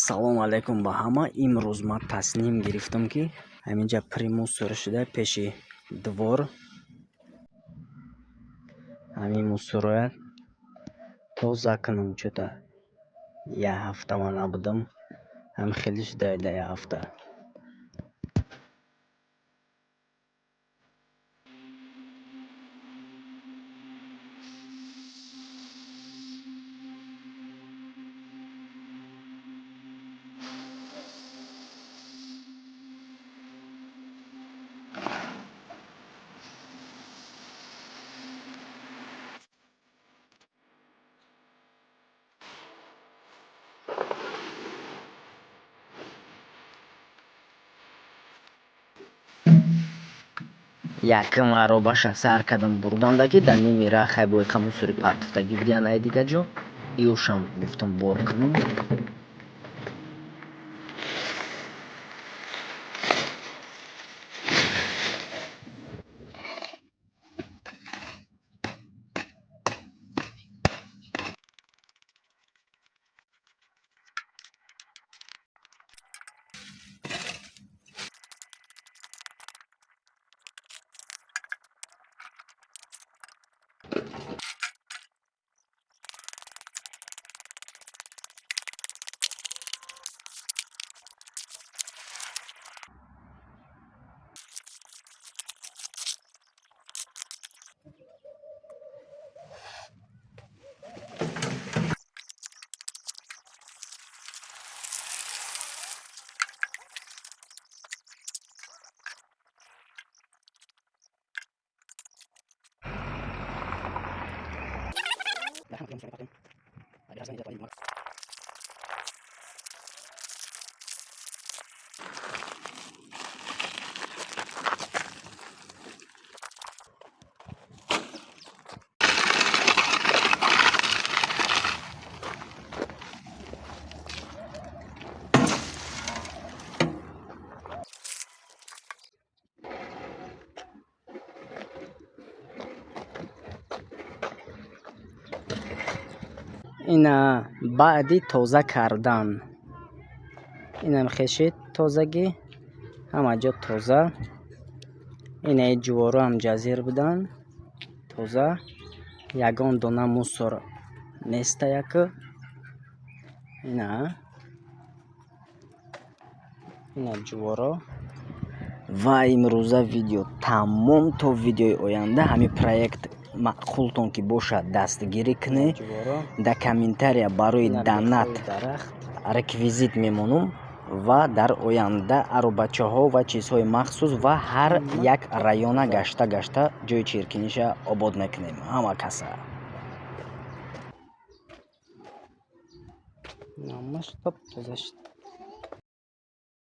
Салому алайкум ба ҳама. Имрӯз ман тасним гирифтам, ки ҳаминҷа пури мусор шуда пеши двор. Ҳамин мусорро тоза кунам. Чё-то як ҳафта ман набудам. Ҳам хеле шуда дар як ҳафта. Якум аробаша сар кардам бурданда, ки дар ними раҳ хай бо яка мусори партофтагӣ будиян ай дигар ҷо. Иёшам гуфтам, бор кунам. Ина баъди тоза кардан. Инам хешид тозагӣ. Ҳама ҷо тоза. Инаи ҷуворо ҳам ҷазир буданд. Тоза. Ягон дона мусор неста яку. Ина. Ина ҷуворо. Ва имрӯза видео тамом. То видеои оянда. Ҳамин проект маъқултон ки бошад, дастгирӣ кунед. Дар комментария барои донат реквизит мемонам ва дар оянда аробачаҳо ва чизҳои махсус ва ҳар як района гашта гашта ҷои чиркиниша обод мекунем. Ҳама каса. Ҳамаш топ тоза шуд.